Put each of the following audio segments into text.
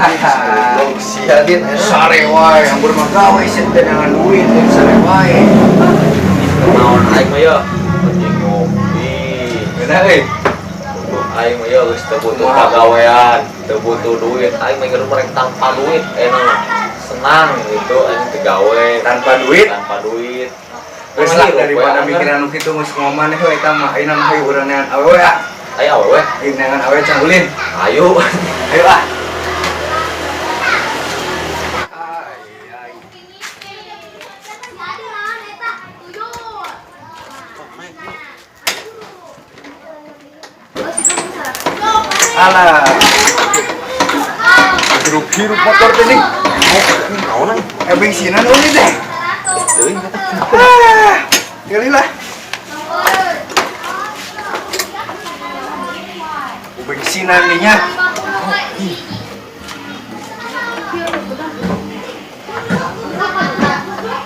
Goblok sia din. Sare wae, ambur mah gawe sih teh dengan duit teh sare wae. Naon aing mah ya? Anjing ngopi. Beda euy. Aing mah ya geus teu butuh pagawean, teu butuh duit. Aing mah hirup merek tanpa duit enak. Senang gitu aing teu gawe Tanpa duit. Tanpa duit. Geus lah daripada mikiran nu kitu geus ngoman we eta mah ayeuna mah hayu urang neangan awewe ah. Ayo awewe. Ayo neangan awewe can ulin. Ayo. Ayo ah. Alah. Hirup-hirup motor teh nih. Naon aing? Bensinan ulin teh. Teuing eta. Ah, kali lah. Bensinan nih nya.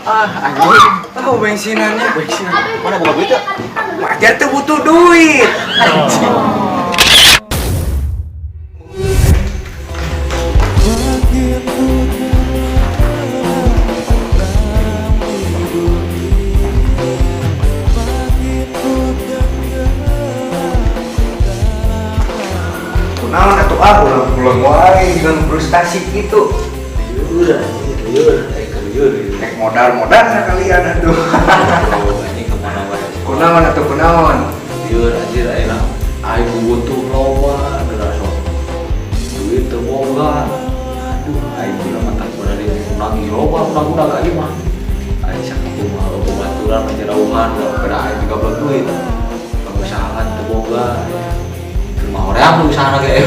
Ah, anjing. Tahu bensinannya. Bensinan. Mana boga duit ya? Wajar tuh butuh duit. Kunaon atuh ah ulang-ulang wae dengan frustasi gitu. Lieur anjing, lieur, aing lieur. Nek modal-modal sekalian atuh. Oh, anjing kemana wae. Kunaon atuh kunaon. Lieur anjir aing aing butuh loba geura sok. Duit teu boga. Aduh, aing bila mata kuda di nagih loba guna-guna ka ieu mah. Aing sakitu mah loba baturan menjerauhan da aing juga belum duit. Pengusahaan teu boga. Mah hoream usaha ge.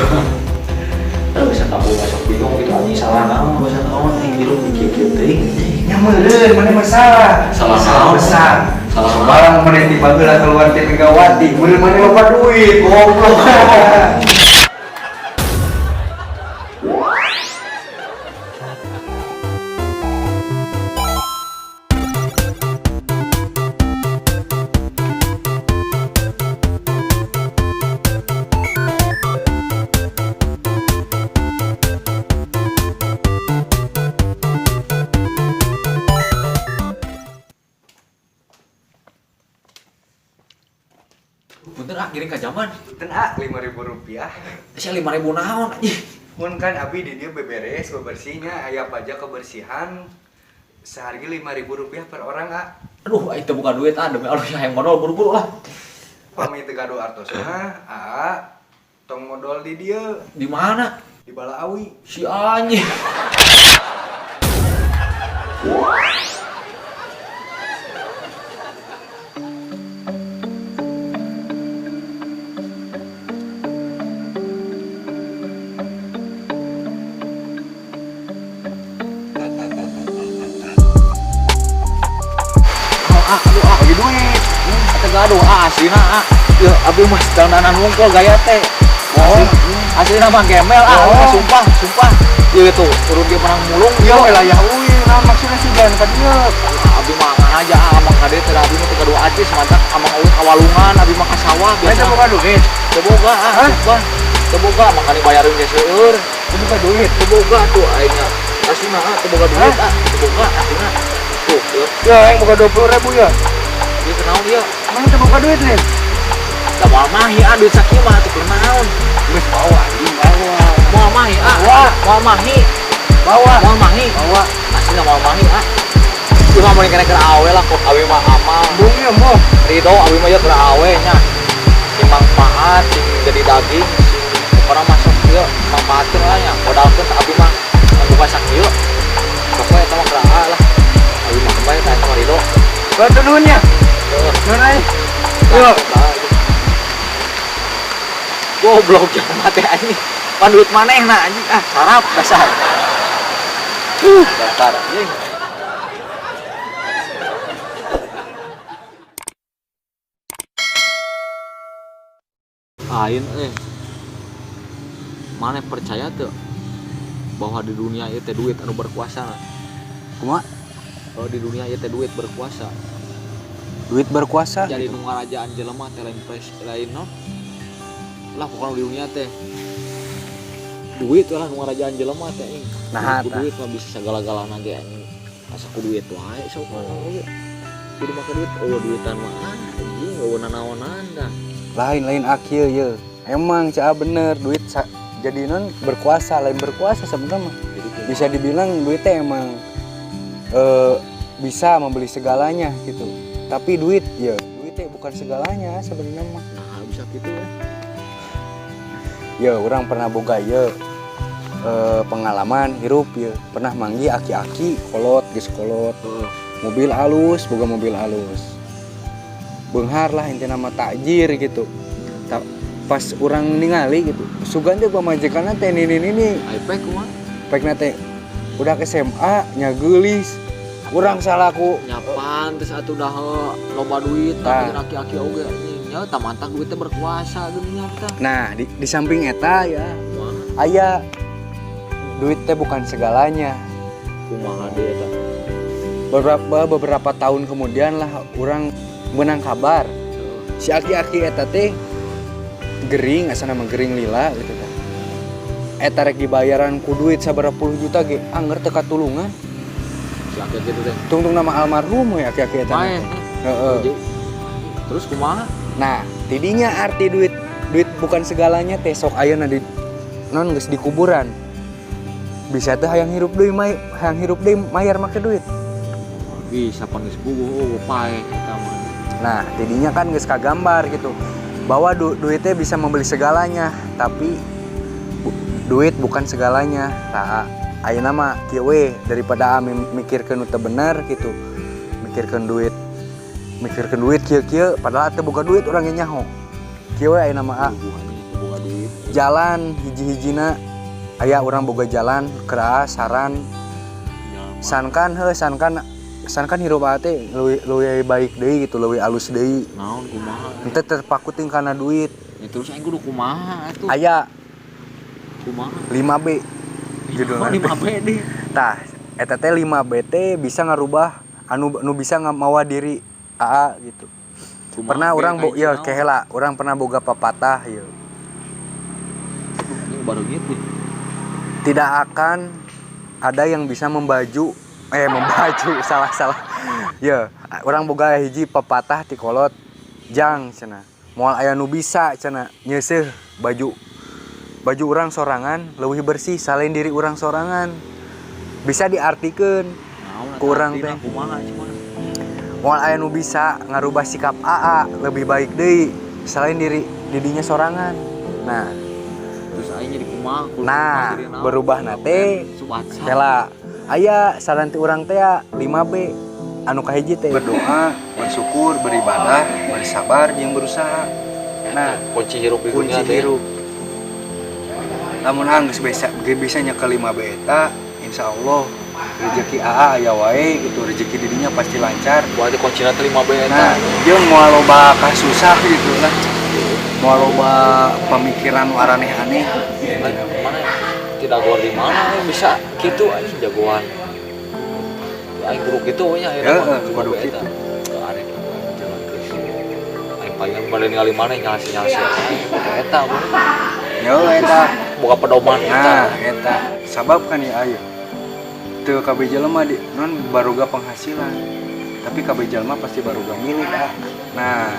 Aduh, bisa tabung masuk bingung gitu anjing salah naon, bahasa naon aing hirup kieu-kieu teuing anjing. Nya meureun maneh masalah. Salah naon? Besar. Salah naon? Barang maneh ti baheula keluar ti Megawati, meureun maneh loba duit, goblok. Punten ah giring ka jaman. Punten ah 5.000 rupiah. Sia 5.000 naon anjing. Mun kan abi di dieu beberes bebersihnya aya pajak kebersihan seharga 5.000 rupiah per orang ah. Aduh, aing teu buka duit ah demi Allah hayang modal buru-buru lah. Pami teu gaduh artos mah, ah tong modal di dieu. Di mana? Di Balaawi. Si anjing. Aduh, ah, bagi duit. Kata gaduh, ah, aslina, ah. Ya, abi mah dandanan wungkul gaya teh. Oh. Aslina mah gemel, ah, Oh. sumpah, sumpah. Ieu tuh, turun dia menang mulung. Iya, wilayah euy, nah maksudnya sih jangan ka dieu. Abi mah aman aja, ah, amang ka dieu teh abi mah teu gaduh acis, mantap amang euy ka walungan, abi mah ka sawah Lain biasa. teu boga duit. Teu boga, ah, Hah? sumpah. Teu boga, makanya bayarin ge seueur. Teu boga duit. Teu boga tuh aingnya. Aslina, ah, teu boga duit, ah, teu boga aslina. Tuh, tuh. Ya, yang boga 20.000 ya. Ieu kunaon ieu? Mana teu boga duit nih? Da moal mahi ah duit sakieu mah atuh kunaon. Geus bawa anjing, bawa. Moal mahi ah. Bawa. Moal mahi. Bawa. Moal mahi. Bawa. Aslina moal mahi ah. Ieu mah mun kena keur awe lah kok awe mah amal. Embung ieu mah. Ridho awe mah ieu keur awe nya. Sing mangfaat, sing jadi daging, sing pokona mah sok ieu mangfaatkeun lah nya. Modalkeun abi mah buka sakieu. Sok we eta mah keur awe lah. Abi mah bae eta mah ridho. Batu nuhun nya. Heeh. Nuhun ai. Yo. Goblok jangan mati anjing. Pan duit manehna anjing ah sarap dasar. Dasar anjing. Lain Maneh percaya teu bahwa di dunia ieu teh duit anu berkuasa? Kumaha? Kalau di dunia ieu teh duit berkuasa. Duit berkuasa? Jadi nu ngarajaan jelema teh lain pres, lain no. Lah pokoknya di dunia teh. Duit lah nu ngarajaan jelema teh anjing. Nah, ku duit mah bisa segala-galana ge anjing. Asa ku duit wae sok mah oge. Kudu make duit, eueuh duitan mah anjing eueuh nanaonan dah. Lain-lain akil ye. Emang caa bener duit jadi non berkuasa, lain berkuasa sebenarnya mah. Bisa dibilang duitnya emang bisa membeli segalanya gitu. Tapi duit ya, duitnya bukan segalanya sebenarnya mah. Nah, bisa gitu ya. Ya, orang pernah boga ya pengalaman hirup ya. Pernah manggih aki-aki kolot geus kolot. Mobil alus, boga mobil alus. Beunghar lah intina mah tajir gitu. Pas urang ningali gitu, sugan teh pamajikanna teh nini nini. Ai pek kumaha? Pekna teh udah ke SMA nya geulis. Urang salaku nya pantes atuh dah loba duit tapi aki-aki oge anjing nya tah mantak duitnya berkuasa geuning tah. Nah, di samping eta ya aya duit teh bukan segalanya. Kumaha deui eta? Beberapa tahun kemudian lah urang menang kabar. Si aki-aki eta teh gering, asana mah gering lila gitu tah. Eta rek dibayaran ku duit sabaraha puluh juta ge angger teu katulungan. Si aki-aki itu teh. Tungtung nama almarhum we aki-aki eta teh. Heeh. Terus kumaha? Nah, tidinya arti duit bukan segalanya teh sok ayeuna di non geus di kuburan. Bisa teh hayang hirup deui hayang hirup deui mayar make duit. Bisa pan geus bubuh paeh eta mah. Nah, tidinya kan geus kagambar gitu. Bahwa duitnya bisa membeli segalanya, tapi duit bukan segalanya. Tah, ayeuna mah kieu we daripada mikirkeun nu teu bener gitu. Mikirkeun duit kieu-kieu padahal teu boga duit urang ge nyaho. Kieu we ayeuna mah jalan hiji-hijina aya urang boga jalan keras saran sankan heuh sankan hirup teh leuwih baik deui gitu, leuwih alus deui. Naon kumaha? Henteu terpaku ting kana duit. Ya terus aing kudu kumaha atuh? Aya kumaha? 5B. Judulna 5B deh. Tah, eta teh 5B teh bisa ngarubah anu nu bisa mawa diri AA gitu. Kumaha pernah urang ya kehela, urang pernah boga papatah ieu. Ini baru gitu. Tidak akan ada yang bisa membaju salah. Ya, urang boga hiji pepatah ti kolot jang cenah. Moal aya nu bisa cenah nyeuseuh baju urang sorangan leuwih bersih selain diri urang sorangan. Bisa diartikeun ku urang teh. Moal aya nu bisa ngarubah sikap AA lebih baik deui selain diri didinya sorangan. Nah, terus aing jadi kumaha? Nah, berubahna teh kela aya saran ti urang teh 5B anu kahiji teh berdoa, bersyukur, beribadah, bersabar jeung berusaha. Nah, kunci hirup kunci hirup. Lamun geus bisa nyekel 5B eta, insyaallah rezeki AA aya wae gitu, rezeki didinya pasti lancar. Berarti kuncina teh 5B eta. Nah, jeung moal loba kasusah gitu lah. Moal loba pemikiran nu araneh-aneh. Mana tidak gor di mana bisa gitu anjing jagoan. Aing kudu kitu nya ayeuna mah kudu kitu. Aneh jalan geus. Aing paling bade ningali mana nyalasi-nyalasi eta Yo eta boga pedoman eta. Nah, eta sabab kan ya ayo. Teu kabeh jelema di non baroga penghasilan. Tapi kabeh jelema pasti baroga milik ah. Nah,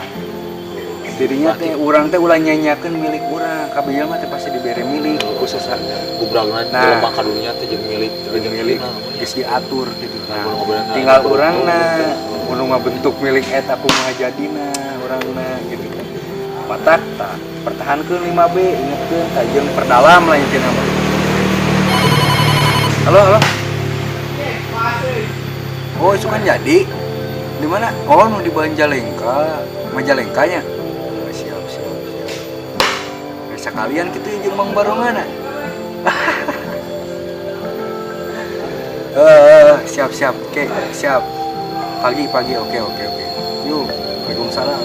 dirinya teh urang teh ulah nyanyakeun milik urang. Kabeh jelema teh pasti dibere milik khususna gubragna jelema ka dunya teh jeung milik milik geus diatur gitu. Nah, tinggal urangna nu ngabentuk milik eta kumaha jadina urangna gitu kan. Patak tah pertahankeun 5B ingetkeun tah jeung perdalam lah intina mah. Halo halo. Oh, itu kan jadi di mana? Oh, nu di Majalengka. Majalengkanya. Oh, siap. Sekalian kitu jeung Mang Barongan. Siap. Oke, siap. Pagi. Oke. Yuk, Waalaikumsalam.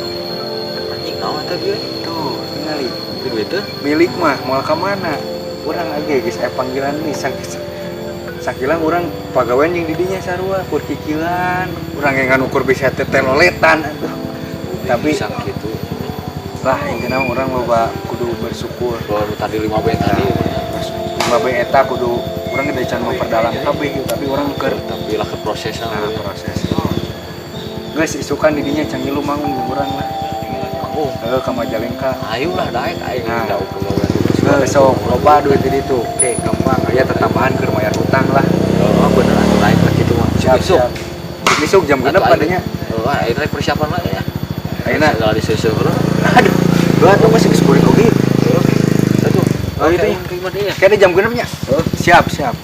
Anjing naon eta bieu? Tuh, tingali. Duit teh milik mah moal ka mana? Urang age geus aya panggilan nih sakilang urang pagawean jeung didinya sarua kur kikilan. Urang ge ngan ukur bisa teh teloletan atuh. Tapi bisa kitu. Lah intina urang loba kudu bersyukur. Baru tadi 5B tadi bersyukur. Babe eta kudu urang gede can memperdalam kabeh gitu, tapi urang keur Tapi lah ke prosesnya. Nah, proses. Geus, isukan di dinya can ngilu manggung jeung urang lah. Manggung. Heuh, ka Majalengka. Ayo lah, daek aing. Nah. Jauh ke bawah. Geus, sok loba duit di ditu. Oke, gampang aya tetambahan keur bayar hutang lah. Oh, bener atuh, daek lah kitu mah. Siap, Isuk. siap. Isuk jam 6 padanya. Oh, aing rek persiapan lah ya. Ayeuna. Segala diseuseuh heula. Aduh, gua tuh masih geus kuring oge. Atuh. Oh, itu ya. Gimana ya? Kayaknya jam 6 nya. Siap, siap.